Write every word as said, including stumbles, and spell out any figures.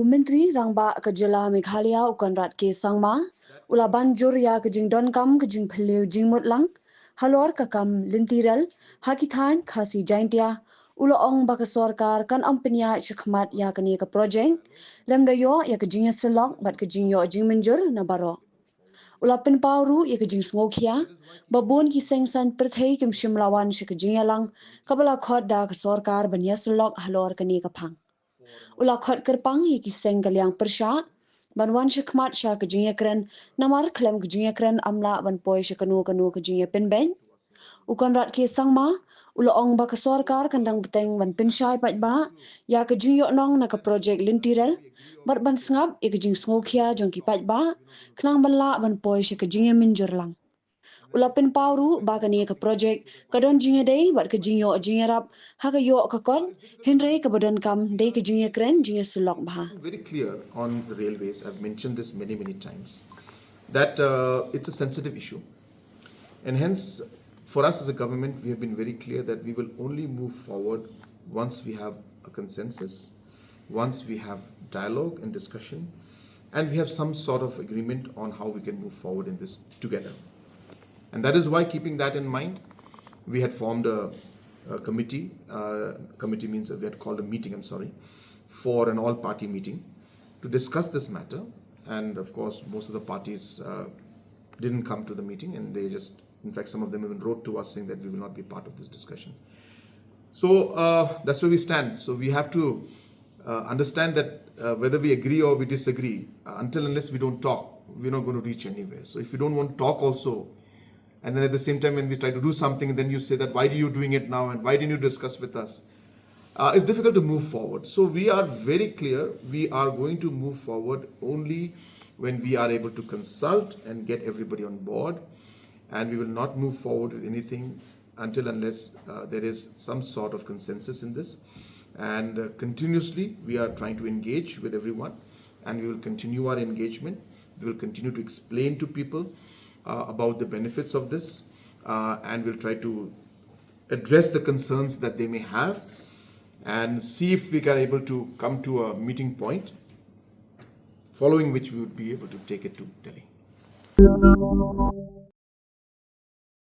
Myntri Rangbah ka Jylla Meghalaya u Conrad K Sangma u la ban jur ïa ka jingdonkam ka jingphylliew jingmut lang halor ka kam lynti rel ha ki thaiñ Khasi Jaintia. U la ong ba ka sorkar kan ym pynïaid shakhmat ïa kane ka projek lymda ïoh ïa ka jingïasyllok bad ka jingïoh jingmynjur na baroh. U la pynpaw ruh ïa ka jingsngewkhia ba bun ki seng saiñ pyrthei kim shym la wan sha ka jingïalang kaba la khot da ka sorkar ban ïasyllok halor kane ka phang. U la khot kyrpang ïa ki seng ka liang pyrshah ban wan shakhmat sha ka jingïakren, namar khlem ka jingïakren ym lah ban poi sha kano kano ka jingïapynbeit. U Conrad K Sangma u la ong ba ka sorkar kan dang bteng ban pynshai paidbah ïa ka jingïohnong na ka projek lynti rel bad ban sngap ïa ka jingsngewkhia jong ki paidbah khnang ban lah ban poi sha ka jingïamynjur lang. U la pynpaw ruh ba kane ka projek ka don jingïadei bad ka jingïoh jingïarap ha ka ïoh ka kot, hynrei kaba donkam dei ka jingïakren jingïasyllok bha. Very clear on the railways. I've mentioned this many, many times that uh, it's a sensitive issue. And hence, for us as a government, we have been very clear that we will only move forward once we have a consensus, once we have dialogue and discussion, and we have some sort of agreement on how we can move forward in this together. And that is why, keeping that in mind, we had formed a, a committee. Uh, committee means we had called a meeting, I'm sorry, for an all party meeting to discuss this matter. And of course, most of the parties uh, didn't come to the meeting, and they just, in fact, some of them even wrote to us saying that we will not be part of this discussion. So uh, that's where we stand. So we have to uh, understand that uh, whether we agree or we disagree, uh, until unless we don't talk, we're not going to reach anywhere. So if you don't want to talk also, and then at the same time when we try to do something, then you say that, "Why are you doing it now and why didn't you discuss with us?" Uh, it's difficult to move forward. So we are very clear. We are going to move forward only when we are able to consult and get everybody on board. And we will not move forward with anything until unless uh, there is some sort of consensus in this. And uh, continuously, we are trying to engage with everyone, and we will continue our engagement. We will continue to explain to people uh, about the benefits of this, uh, and we'll try to address the concerns that they may have and see if we are able to come to a meeting point, following which we would be able to take it to Delhi.